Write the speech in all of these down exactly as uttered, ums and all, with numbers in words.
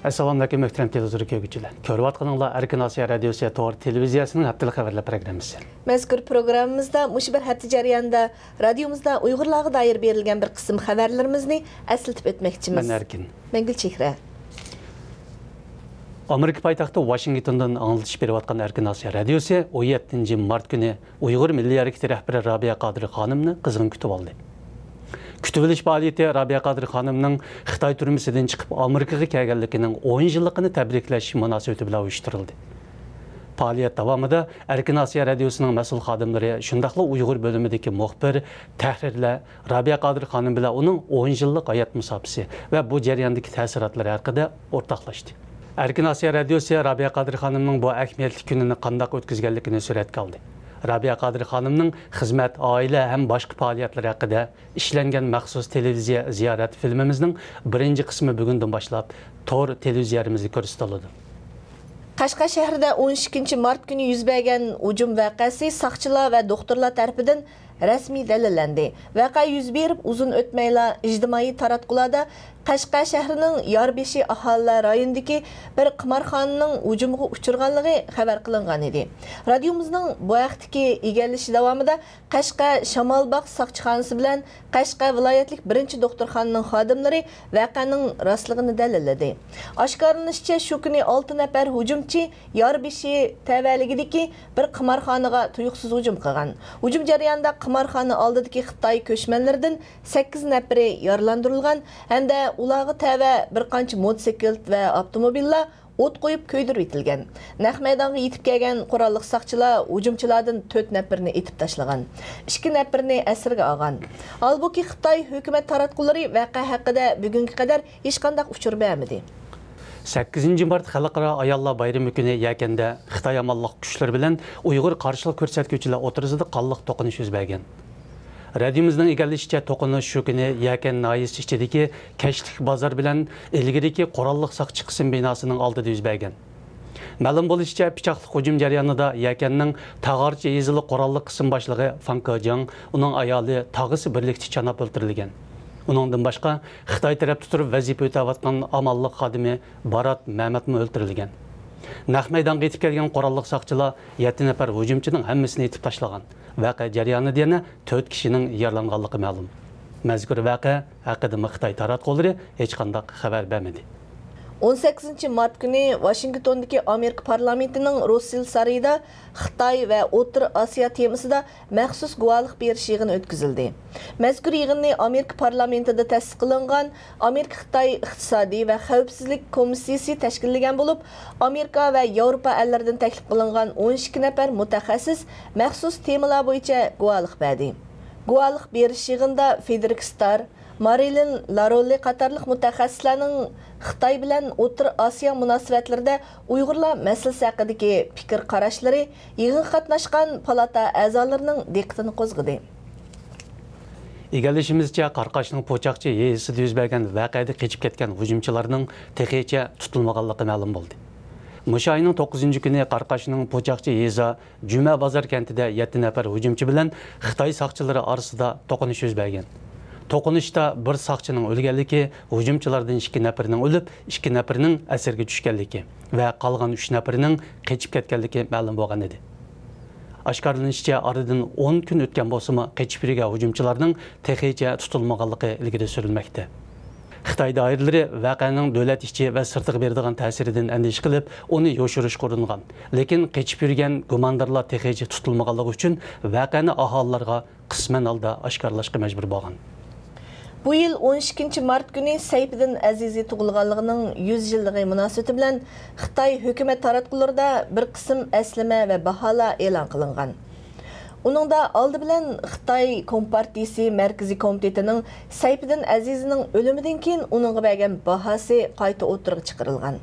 ئەسسالامۇئەلەيكۇم، مۆھتەرەم تېلېۋىزور كۆرگۈچىلەر. كۆرۈۋاتقىنىڭلار ئەركىن ئاسىيا رادىيوسى تور تېلېۋىزىيەسىنىڭ ھەپتىلىك خەۋەرلەر پروگراممىسى. مەزكۇر پروگراممىمىزدا مۇشۇ بىر ھەپتە جەريانىدا رادىيومىزدا ئۇيغۇرلارغا دائىر بېرىلگەن بىر قىسىم خەۋەرلىرىمىزنى ئەسلىتىپ ئۆتمەكچىمىز. مەن ئەركىن. مەن گۈلچېھرە. ئامېرىكا پايتەختى ۋاشىنگتوندىن ئاڭلىتىش بېرىۋاتقان ئەركىن ئاسىيا رادىيوسى ئون يەتتىنچى مارت كۈنى ئۇيغۇر مىللىي ھەرىكىتى رەھبىرى رابىيە قادىر خانىمنى قىزغىن كۈتۈۋالدى. كۈتۈۋېلىش پائالىيىتى رابىيە قادىر خانىمنىڭ خىتاي تۈرمىسىدىن چىقىپ ئامېرىكىغا كەلگەنلىكىنىڭ ئون يىللىقىنى تەبرىكلەش مۇناسىۋىتى بىلەن ئۇيۇشتۇرۇلدى. پائالىيەت داۋامىدا ئەركىن ئاسىيا رادىيوسىنىڭ مەسئۇل خادىملىرى، شۇنداقلا ئۇيغۇر بۆلۈمىدىكى مۇخبىر، تەھرىرلەر رابىيە قادىر خانىم بىلەن ئۇنىڭ ئون يىللىق ھايات مۇساپىسى ۋە بۇ جەرياندىكى تەسىراتلىرى ھەققىدە ئورتاقلاشتى. ئەركىن ئاسىيا رادىيوسى رابىيە قادىر خانىمنىڭ بۇ ئەھمىيەتلىك كۈنىنى قانداق ئۆتكۈزگەنلىكىنى سۈرەتكە ئالدى. رابىيە قادىر خانىمنىڭ خىزمەت، ئائىلە ھەم باشقا پائالىيەتلىرى ھەققىدە ئىشلەنگەن مەخسۇس تېلېۋىزىيە زىيارەت فىلىمىمىزنىڭ بىرىنچى قىسمى بۈگۈندىن باشلاپ تور تېلېۋىزىيەمىزدە كۆرسىتىلىدۇ. قەشقەر شەھىرىدە ئون ئىككىنچى مارت كۈنى يۈز بەرگەن ھۇجۇم ۋەقەسى ساقچىلار ۋە دوختۇرلار تەرىپىدىن رەسمىي دەلىللەندى. ۋەقە يۈز بېرىپ ئۇزۇن ئۆتمەيلا ئىجتىمائىي تاراتقۇلاردا قەشقەر شەھىرىنىڭ ياربېشى ئاھالىلەر رايونىدىكى بىر قىمارخانىنىڭ ھۇجۇمغا ئۇچرىغانلىقى خەۋەر قىلىنغان ئىدى. رادىيومىزنىڭ بۇ ھەقتىكى ئىگىلىشى داۋامىدا قەشقەر شامالباغ ساقچىخانىسى بىلەن قەشقەر ۋىلايەتلىك بىرىنچى دوختۇرخانىنىڭ خادىملىرى ۋەقەنىڭ راستلىقىنى دەلىللىدى. ئاشكارىلىنىشىچە، شۇ كۈنى ئالتە نەپەر ھۇجۇمچى ياربېشى تەۋەلىكىدىكى بىر قىمارخانىغا تۇيۇقسىز ھۇجۇم قىلغان. ھۇجۇم جەريانىدا قىمارخانا ئالدىدىكى خىتاي كۆچمەنلىرىدىن سەككىز نەپىرى يارىلاندۇرۇلغان ھەمدە ئۇلارغا تەۋە بىر قانچە موتوسىكلىت ۋە ئاپتوموبىللار ئوت قويۇپ كۆيدۈرۈۋېتىلگەن. نەق مەيدانغا يېتىپ كەلگەن قوراللىق ساقچىلار ھۇجۇمچىلاردىن تۆت نەپىرىنى ئېتىپ تاشلىغان، ئىككى نەپىرىنى ئەسىرگە ئالغان. ھالبۇكى، خىتاي ھۆكۈمەت تاراتقۇلىرى ۋەقە ھەققىدە بۈگۈنگە قەدەر ھېچقانداق ئۇچۇر بەرمىدى. سەككىزىنچى مارت خەلقئارا ئاياللار بايرىمى كۈنى يەكەندە خىتاي ئامانلىق كۈچلىرى بىلەن ئۇيغۇر قارشىلىق كۆرسەتكۈچىلەر ئوتتۇرىسىدا قانلىق توقۇنۇش يۈز بەرگەن. رادىيومىزنىڭ ئىگىلىشىچە، توقۇنۇش شۇ كۈنى يەكەن ناھىيەسى ئىچىدىكى كەچلىك بازار بىلەن ئىلگىرىكى قوراللىق ساقچى قىسىم بىناسىنىڭ ئالدىدا يۈز بەرگەن. مەلۇم بولۇشىچە، پىچاقلىق ھۇجۇم جەريانىدا يەكەننىڭ تاغارچى يېزىلىق قوراللىق قىسىم باشلىقى فاڭ كېجاڭ، ئۇنىڭ ئايالى تاغىسى بىرلىكتە چاناپ ئۆلتۈرۈلگەن. ئۇنىڭدىن باشقا، خىتاي تەرەپتە تۇرۇپ ۋەزىپە ئۆتەۋاتقان ئامانلىق خادىمى بارات مەمەتمۇ ئۆلتۈرۈلگەن. نەق مەيدانغا يېتىپ كەلگەن قوراللىق ساقچىلار يەتتە نەپەر ھۇجۇمچىنىڭ ھەممىسىنى ئېتىپ تاشلىغان. ۋەقە جەريانىدا يەنە تۆت كىشىنىڭ يارىلانغانلىقى مەلۇم. مەزكۇر ۋەقە ھەققىدىمۇ خىتاي تاراتقۇلىرى ھېچقانداق خەۋەر بەرمىدى. ئون سەككىزىنچى مارت كۈنى ۋاشىنگتوندىكى ئامېرىكا پارلامېنتىنىڭ روسسېل سارىيىدا خىتاي ۋە ئوتتۇرا ئاسىيا تېمىسىدا مەخسۇس گۇۋاھلىق بېرىش يىغىنى ئۆتكۈزۈلدى. مەزكۇر يىغىننى ئامېرىكا پارلامېنتىدا تەستىقلانغان ئامېرىكا-خىتاي ئىقتىسادىي ۋە خەۋپسىزلىك كومىسسىيىسى تەشكىللىگەن بولۇپ، ئامېرىكا ۋە ياۋروپا ئەللىرىدىن تەكلىپ قىلىنغان ئون ئىككى نەپەر مۇتەخەسسىس مەخسۇس تېمىلار بويىچە گۇۋاھلىق بەردى. گۇۋاھلىق بېرىش يىغىنىدا فېدېرىك ستار، مارىلىن لاروللى قاتارلىق مۇتەخەسسىسلەرنىڭ خىتاي بىلەن ئوتتۇرا ئاسىيا مۇناسىۋەتلىرىدە ئۇيغۇرلار مەسىلىسى ھەققىدىكى پىكىر قاراشلىرى، يىغىنغا قاتناشقان پالاتا ئەزالىرىنىڭ دىققىتىنى قوزغىدى. ئىگىلىشىمىزچە، قاراقاشنىڭ پوچاقچى يېزىسىدا يۈز بەرگەن ۋەقەدە قېچىپ كەتكەن ھۇجۇمچىلارنىڭ تېخىچە تۇتۇلمىغانلىقى مەلۇم بولدى. مۇشۇ ئاينىڭ توققۇزىنچى كۈنى قاراقاشنىڭ پوچاقچى يېزا جۈمە بازار كەنتىدە يەتتە نەپەر ھۇجۇمچى بىلەن خىتاي ساقچىلىرى ئارىسىدا توقۇنۇش يۈز بەرگەن. توقۇنۇشتا بىر ساقچىنىڭ ئۆلگەنلىكى، ھۇجۇمچىلاردىن ئىككى نەپىرىنىڭ ئۆلۈپ، ئىككى نەپىرىنىڭ ئەسىرگە چۈشكەنلىكى ۋە قالغان ئۈچ نەپىرىنىڭ قېچىپ كەتكەنلىكى مەلۇم بولغان ئىدى. ئاشكارىلىنىشىچە، ئارىدىن ئون كۈن ئۆتكەن بولسىمۇ، قېچىپ يۈرگەن ھۇجۇمچىلارنىڭ تېخىچە تۇتۇلمىغانلىقى ئىلگىرى سۈرۈلمەكتە. خىتاي دائىرىلىرى ۋەقەنىڭ دۆلەت ئىچى ۋە سىرتىغا بېرىدىغان تەسىرىدىن ئەندىشە قىلىپ، ئۇنى يوشۇرۇشقا ئۇرۇنغان. لېكىن قېچىپ يۈرگەن گۇماندارلار تېخىچە تۇتۇلمىغانلىقى ئۈچۈن، ۋەقەنى ئاھالىلەرگە قىسمەن ھالدا ئاشكارىلاشقا مەجبۇر بولغان. بۇ يىل ئون ئىككىنچى مارت كۈنى سەيپىدىن ئەزىزى تۇغۇلغانلىقىنىڭ يۈز يىللىقى مۇناسىۋىتى بىلەن خىتاي ھۆكۈمەت تاراتقۇلىرىدا بىر قىسىم ئەسلىمە ۋە باھالار ئېلان قىلىنغان. ئۇنىڭدا ئالدى بىلەن خىتاي كومپارتىيىسى مەركىزىي كومىتېتىنىڭ سەيپىدىن ئەزىزنىڭ ئۆلۈمىدىن كېيىن ئۇنىڭغا بەرگەن باھاسى قايتا ئوتتۇرىغا چىقىرىلغان.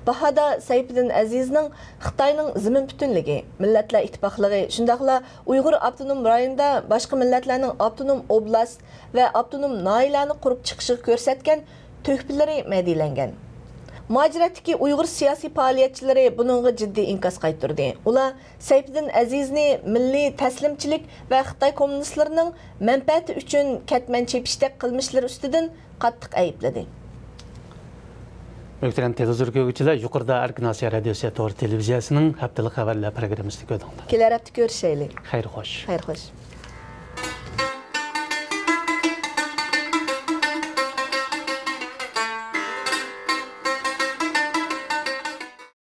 باھادا سەيپىدىن ئەزىزنىڭ خىتاينىڭ زېمىن پۈتۈنلۈكى، مىللەتلەر ئىتتىپاقلىقى، شۇنداقلا ئۇيغۇر ئاپتونوم رايونىدا باشقا مىللەتلەرنىڭ ئاپتونوم ئوبلاست ۋە ئاپتونوم ناھىيەلەرنى قۇرۇپ چىقىشىغا كۆرسەتكەن تۆھپىلىرى مەدھىيەلەنگەن. مۇھاجىرەتتىكى ئۇيغۇر سىياسىي پائالىيەتچىلىرى بۇنىڭغا جىددىي ئىنكاس قايتۇردى. ئۇلار سەيپىدىن ئەزىزنى مىللىي تەسلىمچىلىك ۋە خىتاي كوممۇنىستلىرىنىڭ مەنپەئەتى ئۈچۈن كەتمەن چېپىشتەك قىلمىشلىرى ئۈستىدىن قاتتىق ئەيىبلىدى. مۆھتەرەم تېلېۋىزور كۆرگۈچىلەر، يۇقىرىدا ئەركىن ئاسىيا رادىيوسى تور تېلېۋىزىيەسىنىڭ ھەپتىلىك خەۋەرلەر پروگراممىسىنى كۆردۈڭلار. كېلەر ھەپتە كۆرۈشەيلى. خەير خوش. خەير خوش.